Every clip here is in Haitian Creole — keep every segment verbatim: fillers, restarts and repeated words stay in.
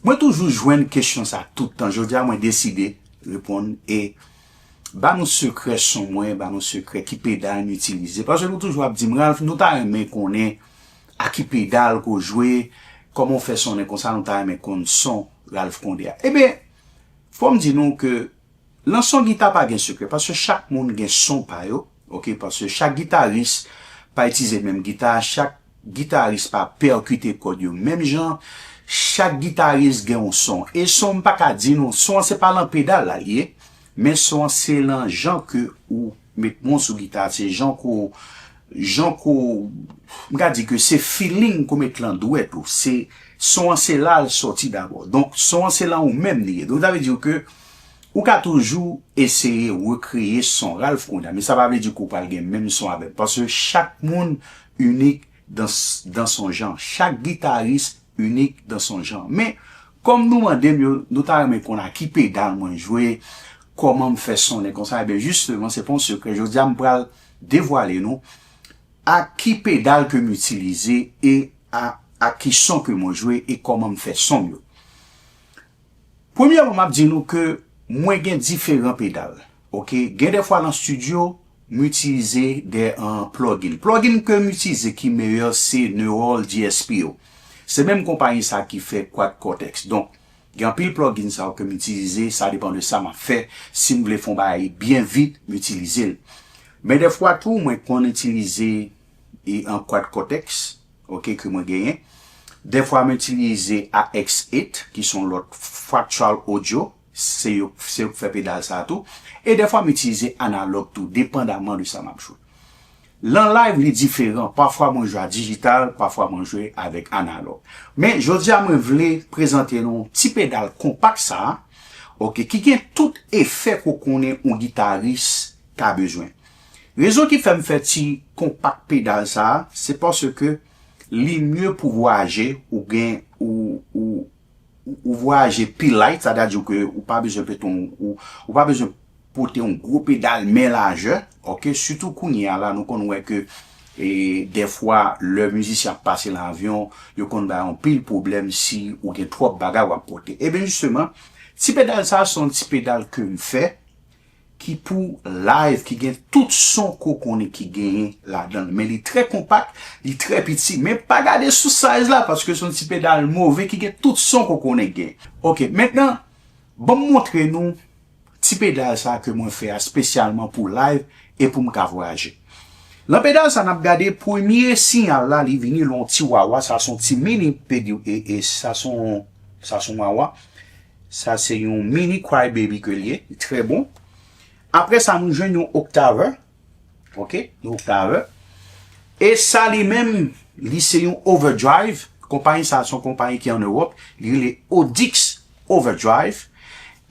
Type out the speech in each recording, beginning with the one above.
Mwen toujou jwenn kesyon sa tout tan. Jodi a, mwen deside reponn e ba nou sekrè son mwen, ba nou sekrè ki pedal m itilize. Paske nou toujou ap di m, "Ralph, nou ta renmen konnen a ki pedal ke w jwe, kòman w fè sonnen konsa, nou ta renmen konn son Ralph Condé a." Ebyen, fò m di nou ke nan son gita pa gen sekrè, paske chak moun gen son pa yo, oke, paske chak gitaris pa itilize menm gita, chak gitaris pa pèkite kòd yo menm jan, chak gitaris gen yon son. E son, m pa ka di nou, son an se pa lan pedal la li ye, men son an se lan jan ke ou met men w sou gita, se jan ke w, jan ke w, m ka di ke se feeling ke w met lan dwèt ou, se son an se la l sòti dabò. Donk, son an se lan ou menm li ye. Donk, sa vle di ke ou ka toujou eseye rekreye son Ralph Condé a, men sa pa vle di ke w pral gen menm son avè l, paske chak moun inik dan, dan son jan, chak gitaris inik dan son jan. Men, kòm nou mande m yo, nou ta renmen konn a ki pedal mwen jwe, kòman m fè sonnen konsa, ebyen, jisteman, se pa yon sekrè. Jodi a, m pral devwale nou a ki pedal ke m itilize e a, a ki son ke mwen jwe e kòman m fè son m yo. Premyèman, m ap di nou ke mwen gen diferan pedal. Oke, gen de fwa nan estidyo, m itilize de, uh, plugin. Plugin ke m itilize ki meyè se Neural D S P yo. Se menm konpayi sa ki fè Quad Cortex. Donk, gen anpil plugin sa yo ke m itilize, sa depann de sa m ap fè. Si m vle fè yon bagay byen vit, m itilize l. Men de fwa tou, mwen konn itilize e an Quad Cortex, oke, ke mwen genyen. Dèfwa m itilize A X eight, ki se yon lòt Fractal Audio, se yo, se yo k fè pedal sa a tou. E dèfwa m itilize analòg tou, depandaman de sa m ap jwe. Lan live, li diferan. Pafwa mwen jwe a dijital, pafwa mwen jwe avèk analòg. Men, jodi a, mwen vle prezante nou ti pedal konpak sa a, oke, ki gen tout efè ke w konnen yon gitaris ka bezwen. Rezon ki fè m fè ti konpak pedal sa a, se paske li mye pou vwayaje, ou gen, ou, ou, ou, ou vwayaje pi light, sa vle di ke ou pa bezwen pete yon, ou, ou pa bezwen pote yon gwo pedal men lajè, oke? Sitou kounye a la, nou konn wè ke, e, dèfwa, lè mizisyen ap pase nan avyon, yo konn bay anpil pwoblèm si ou gen twòp bagay w ap pote. Ebyen, jisteman, ti pedal sa a, se yon ti pedal ke m fè, ki pou live, ki gen tout son ke w konnen ki genyen ladan l. Men li trè konpak, li trè piti. Men pa gade sou size la, paske se yon ti pedal move ki gen tout son ke w konnen gen. Oke, mentnan, ban m montre nou ti pedal sa ke mwen fè a espesyalman pou live e pou m ka vwayaje. Lan pedal sa n ap gade, premye siyal la, li vini lè yon ti wawa, sa se yon ti mini pedi, e, e sa se yon, sa se yon wawa. Sa se yon mini cry baby ke l ye, li trè bon. Apre sa, nou jwenn yon oktavè. Oke, yon oktavè. E sa li menm, li se yon overdrive. Konpayi sa, se yon konpayi ki an Ewòp. Li rele Audix Overdrive.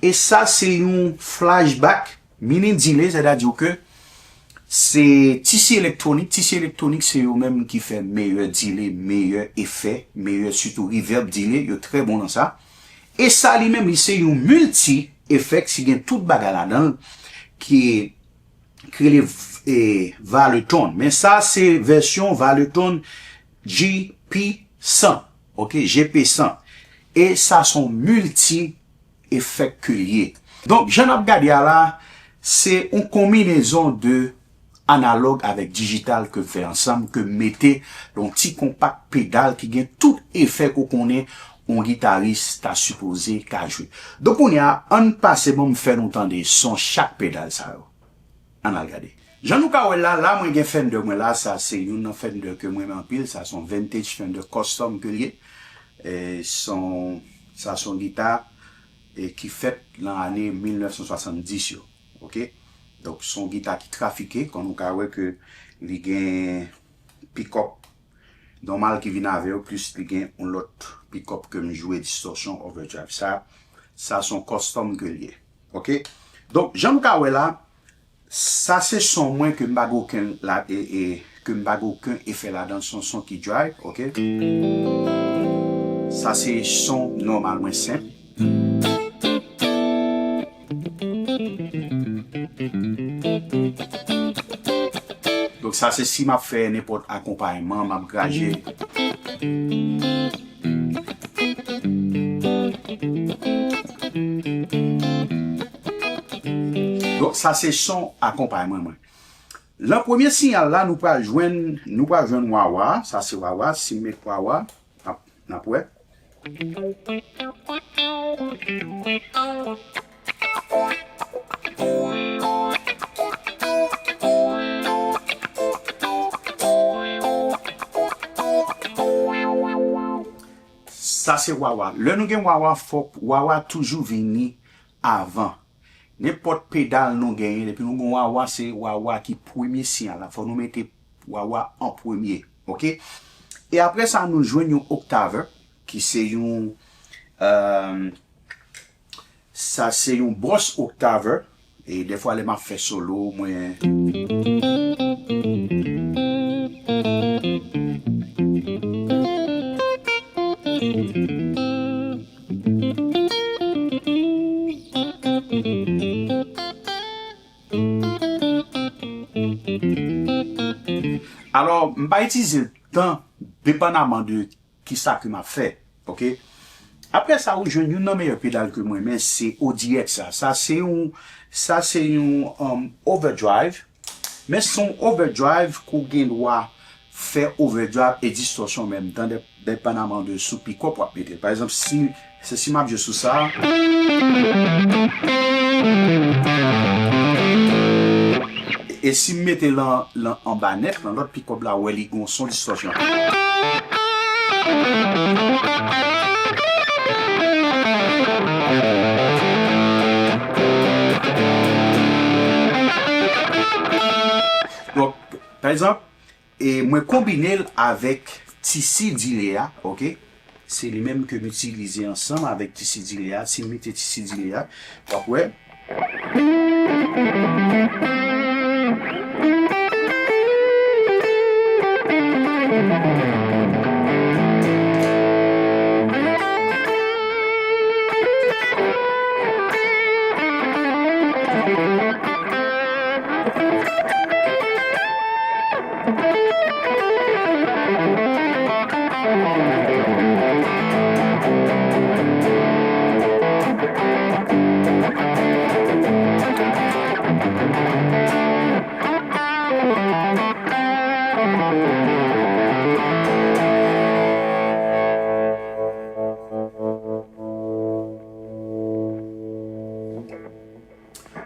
E sa se yon flashback, mini delay, sètadi ke se T C Electronic. T C Electronic, se yo menm ki fè meyè delay, meyè efè, meyè sitou reverb delay. Yo trè bon nan sa. E sa li menm, li se yon multi effects ki gen tout bagay ladan l, ki, ki rele, e, Valetone. Men sa se vèsyon Valetone G P san, oke, G P san. E sa se yon multi effect ke l ye. Donk, jan n ap gade a la, se yon konbinezon de analòg avèk dijital ke m fè ansanm, ke m mete nan yon ti konpak pedal ki gen tout efè ke w konnen yon gitaris ta sipoze ka jwe. Donk, kounye a, ann pase ban m fè nou tande son chak pedal sa yo. Ann al gade. Jan nou ka wè la, la mwen gen Fender mwen la, sa se youn nan Fender ke m renmen anpil, sa se yon vintage Fender custom ke l ye. E se yon, sa se yon gita, e ki fèt nan ane mil nèf san swasanndis yo. Oke? Donk, se yon gita ki trafike, kòm nou ka wè ke li gen pick-up nòmal ki vin avè yo, plis li gen yon lòt pick-up ke m jwe distortion overdrive. Sa, sa se yon custom ke l ye. Oke? Donk, jan nou ka wè la, sa se son mwen ke m pa gen okenn la, e, e, ke m pa gen okenn efè ladan, se yon son ki dry, oke? Sa se son nòmal mwen senp. Donk sa se si m ap fè nenpòt akonpayman, m ap graje. Sa se son akonpayman mwen. Lan premye siyal la, nou pral jwenn, nou pral jwenn wawa. Sa se wawa. Si m met wawa, n ap, n ap wè. Sa se wawa. Lè nou gen wawa, fòk wawa toujou vini avan. Nenpòt pedal nou genyen, depi nou gen wawa, se wawa ki premye siyal la. Fò nou mete wawa an premye, oke? E apre sa, nou jwenn yon oktavè, ki se yon, euh, sa se yon bòs oktavè. E defwa, lè m ap fè solo, mwen Alò, m pa itilize l tan, depannaman de kisa ke m ap fè, oke? Apre sa, ou jwenn youn nan meyè pedal ke mwen renmen, se O D X la. Sa se yon, sa se yon, um, overdrive. Men se yon overdrive ke w gen dwa fè overdrive e distòsyon an menm tan, de, depannaman de sou pikòp w ap mete l. Pa egzanp, si, se si m ap jwe sou sa. E si m mete l an, l an, anba nèt, lan lòt pikòp la, ou wè li gen yon son distòsyon. Donk, pa egzanp, e mwen konbine l avèk T C delay a, oke? Se li menm ke m itilize ansanm avèk T C delay a. Si m mete T C delay a, w ap wè.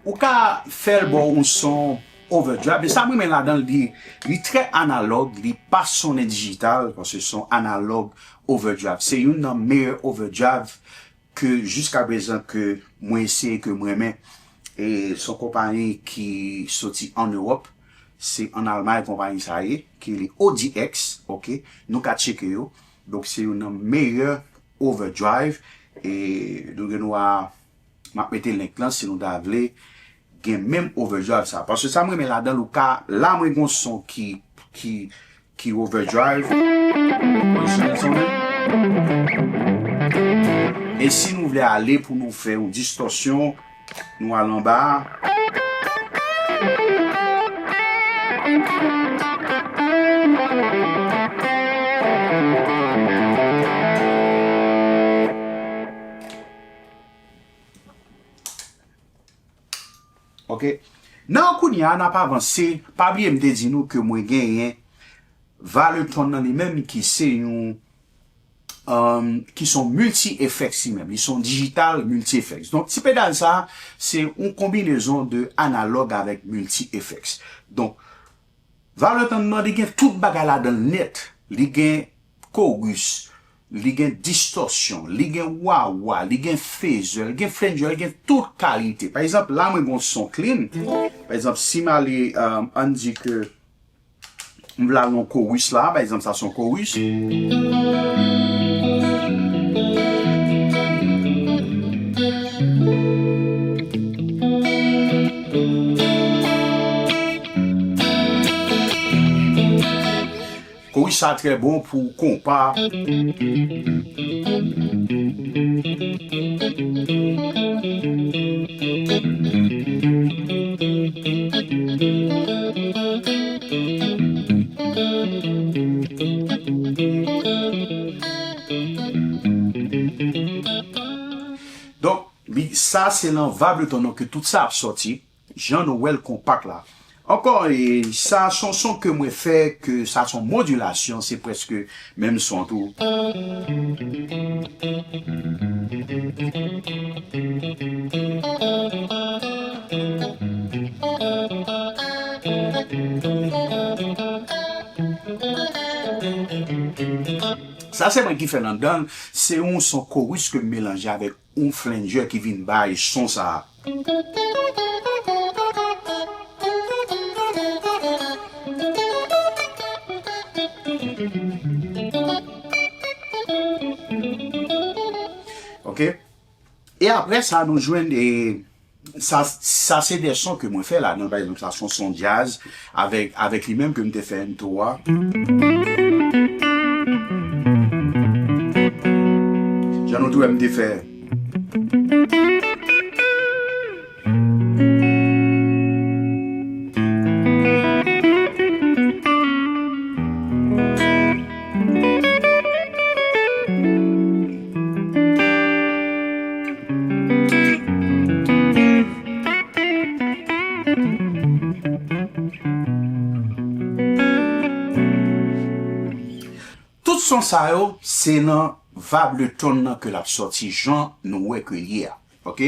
Ou ka fè l ba w yon son overdrive. E sa m renmen ladan l, li, li trè analòg, li pa sonnen dijital, paske se yon analòg overdrive. Se youn nan meyè overdrive ke jiskaprezan ke mwen eseye, ke m renmen. E se yon konpayi ki soti ann Ewòp. Se ann Almay konpayi sa ye, ki rele O D X, oke? Nou ka tcheke yo. Donk, se youn nan meyè overdrive. E nou gen dwa, m ap mete link lan si nou ta vle gen menm overdrive sa. Paske sa m renmen ladan l, ou ka, la mwen gen yon son ki, ki, ki overdrive. Mwen jwenn son menm. E si nou vle ale pou nou fè yon distòsyon, nou al anba a. Oke. Nan kounye a, n ap avanse. Pa bliye m te di nou ke mwen genyen Valleton nan li menm ki se yon, um, ki se yon multi effects li menm. Li se yon digital multi effects. Donk, ti pedal sa, se yon konbinezon de analòg avèk multi effects. Donk, Valleton nan, li gen tout bagay ladan l nèt. Li gen chorus, li gen distòsyon, li gen wah-wah, li gen phaser, li gen flanger, li gen tout kalite. Pa egzanp, la mwen gen yon son clean. Pa egzanp, si m ale, um, ann di ke m vle al nan chorus la, pa egzanp, sa se yon chorus. Chorus sa trè bon pou konpa. Donk, li, sa se nan Valleton nan ke tout sa ap sòti. Jan nou wè l konpak la. Ankò, e, sa se yon son ke mwen fè, ke sa se yon modilasyon, se prèske menm son tou. Sa se mwen ki fè l anndan, se yon son chorus ke m melanje avèk yon flanger ki vin bay son sa a. Ok. E apre sa, nou jwenn, e, sa, sa se de son ke mwen fè ladan. Pa egzanp, sa se yon son djaz avèk, avèk li menm ke m te fè entwo a. Jan nou tou wè m te fè. Tout son sa yo, se nan Vableton nan ke l ap sòti jan nou wè ke l ye a. Ok?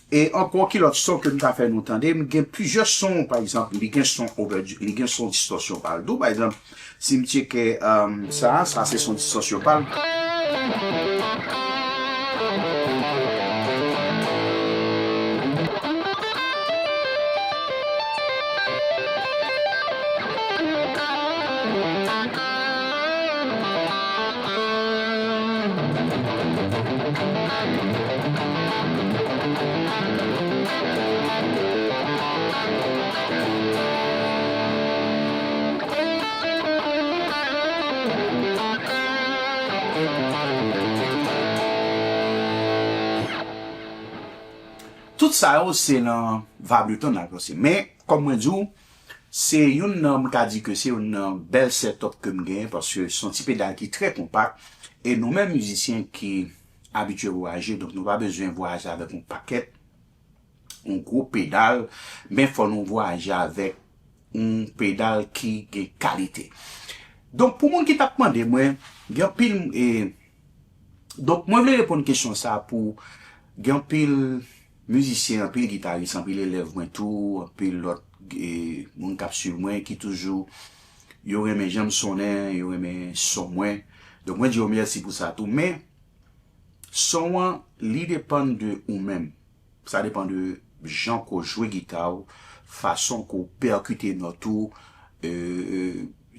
E ankò, ki lòt son ke m ka fè nou tande? M gen plizyè son, pa egzanp, li gen son overdrive, li gen son distòsyon pa l tou. Pa egzanp, si m tcheke, um, sa, sa se son distòsyon pa l. Tout sa yo, se nan Vableton nan l sòti. Men, kòm mwen di w, se youn nan, m ka di ke se youn nan bèl setup ke m genyen, paske se yon ti pedal ki trè konpak, e nou menm mizisyen ki abitye vwayaje, donk nou pa bezwen vwayaje avèk yon pakèt, yon gwo pedal, men fò nou vwayaje avèk yon pedal ki gen kalite. Donk, pou moun ki t ap mande mwen, gen anpil, e, donk, mwen vle reponn kesyon sa a pou gen anpil mizisyen, anpil gitaris, anpil elèv mwen tou, anpil lòt, e, moun k ap swiv mwen ki toujou yo renmen jan m sonnen, yo renmen son mwen. Donk, mwen di yo mèsi pou sa tou. Men, son an, li depann de ou menm. Sa depann de jan ke w jwe gita w, fason ke w pèkite nòt ou, e, e,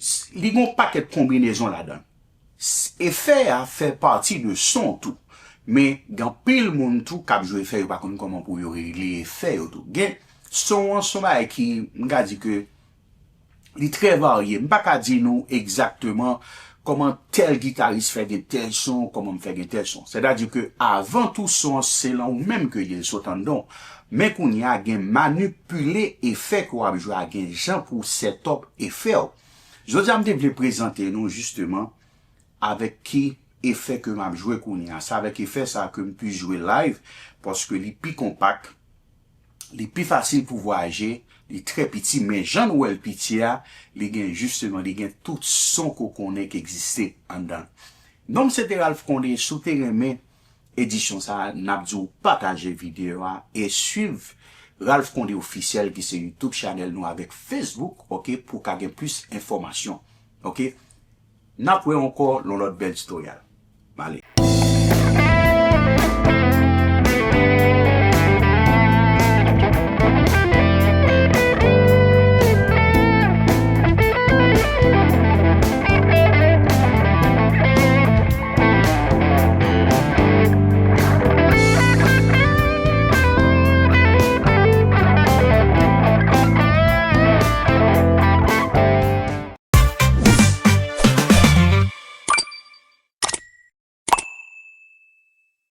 s-, li gen yon pakèt konbinezon ladan l. S-, efè a fè pati de son tou. Men, gen anpil moun tou k ap jwe efè, yo pa konn kòman pou yo regle efè yo tou. Gen son an, se yon bagay ki, m ka di ke li trè varye. M pa ka di nou egzakteman kòman tèl gitaris fè gen tèl son, kòman m fè gen tèl son. Sètadi ke avan tou, son an se lan ou menm ke li ye, l sot anndan w. Men kounye a, gen manipile efè ke w ap jwe a, gen jan pou w set up efè w. Jodi a, m te vle prezante nou jisteman avèk ki efè ke m ap jwe kounye a. Se avèk efè sa a ke m plis jwe live, paske li pi konpak, li pi fasil pou vwayaje, li trè piti, men jan nou wè l piti a, li gen jisteman, li gen tout son ke w konnen k egziste anndan l. Non m se te Ralph Condé, si w te renmen edisyon sa a, n ap di w pataje videyo a e swiv Ralph Condé Officiel ki se YouTube channel nou avèk Facebook, ok, pou w ka gen plis enfòmasyon, ok. N ap wè ankò nan lòt bèl tutorial.